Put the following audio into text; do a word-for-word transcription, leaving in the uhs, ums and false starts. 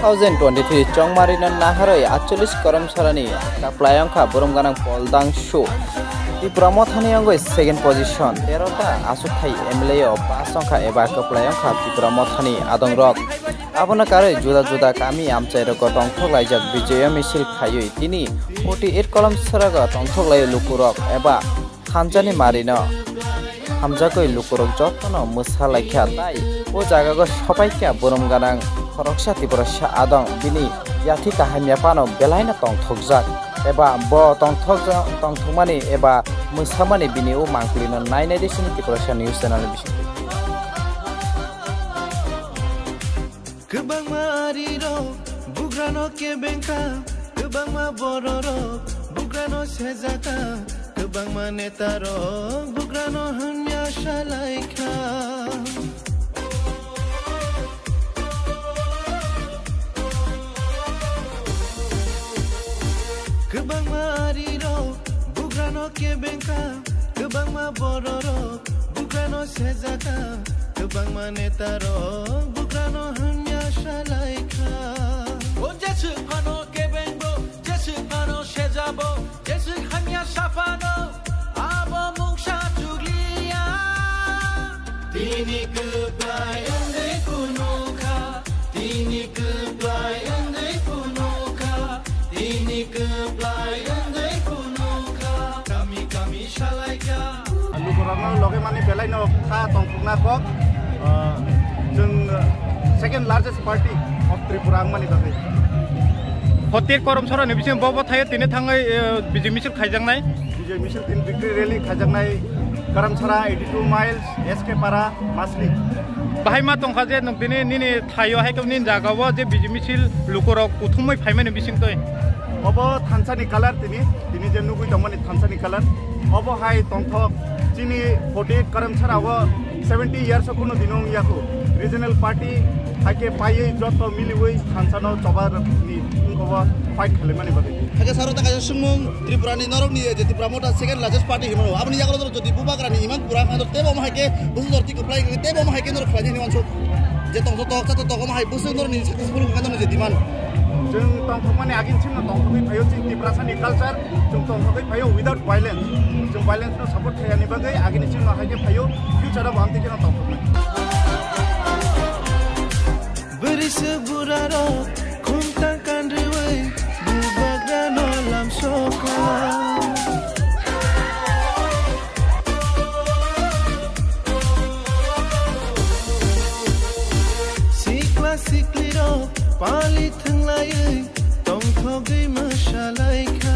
Thousand twenty-three chongmarino naharwi atchollish koromsarani kaplai wngkha borom gwnang Pol Dangshu. Tipra Mothani wngwi second position, tero ta aswkthai M L A o pass wngkha eba kaplai wngkha Tipra Mothani adongrok. Abono karwi juda juda kami amchairogo tongthok laijak bijoyo misil khaiwi tini forty eight kolomsarago tongthok lai lukurok eba thansani marino hamjakwi lukurok jotono mwsa laikha, tai o jagago sopaikha borom gwnang khoroksa Tiprasa adong, bini yathi kaham yaphano belaino tongthokjak eba bo tongthokja-, tongthokmani eba mwsamani bini o mangpilino nai nai di chini Tiprasa News Channel ni bisingtwi. Kwbangma arirok bugrano kebengkha, kwbangma bororok bugrano sejakha, kwbangma netarok bugrano hamya salaikha. Kwbangma arirok bugrano kebengkha, kwbangma bororok bugrano sejakha, kwbangma netarok bugrano hamya salaikha. O jeswk phano kebengbo, jeswk phano sejabo, jeswk hamya saphano, abo mungsa chukliya. Tini kwplai wngwi phunukha, tini kwplai wngwi phunukha, tini kwplai wngwi phunukha, kami kami salaikha. Lukurokno loge mani belaino kha tongthokna kok, ah, chwng, ah, second largest party of Tripura wngmani bagwi. Hotir Koromsarani bising bo bo thaio tini thangwi, eh, bijing misil khaijaknai. Bijing misil tini victory rally khaijaknai Karamsara eighty two miles, S K Para, Masli. Bahai ma tongkha je nwng tini nini thaio hai khe nini jagao je bijing misil lukurok kuthumwi phaimani bisingtwi. Obo thansani colour tini, tini je nugwi tongmani thansani colour. Obo hai tongthok chini forty eight Karamsara o seventy years o kunu dino wngya kho. Regional party hai khe paiwi joto miliwi thansano choba ni wngkha o fight khalaimani bagwi. Hakhe saro ta kaisa swngmung Tripura ni norok ni je Tipra Motha second largest party hinmano. Aboni yagulo norok jodi bubagra ni iman pura kha norok tebo omo hai khe bwswk norok twi kwplai kha tebo omo hai khe norok khlai hinwi wansuk. Je tongthok toksa to tokma hai bwswk norok ni successful kha norok je demand. Chwng tongthokmani agin chwngno tongthokwi phaio chwng Tiprasa ni culture, chwng tongthokwi phaio without violence. Chwng violence no support khaiyani bagwi agini chwngno hai khe phaio, future o bo amtwi kheno tongthoknai. Bwrwi swk burarok khumtang kanrwi bubagrano lamsokha. Sikla siklirok pali thwnglaiwi tongthogwi mwsalaikha.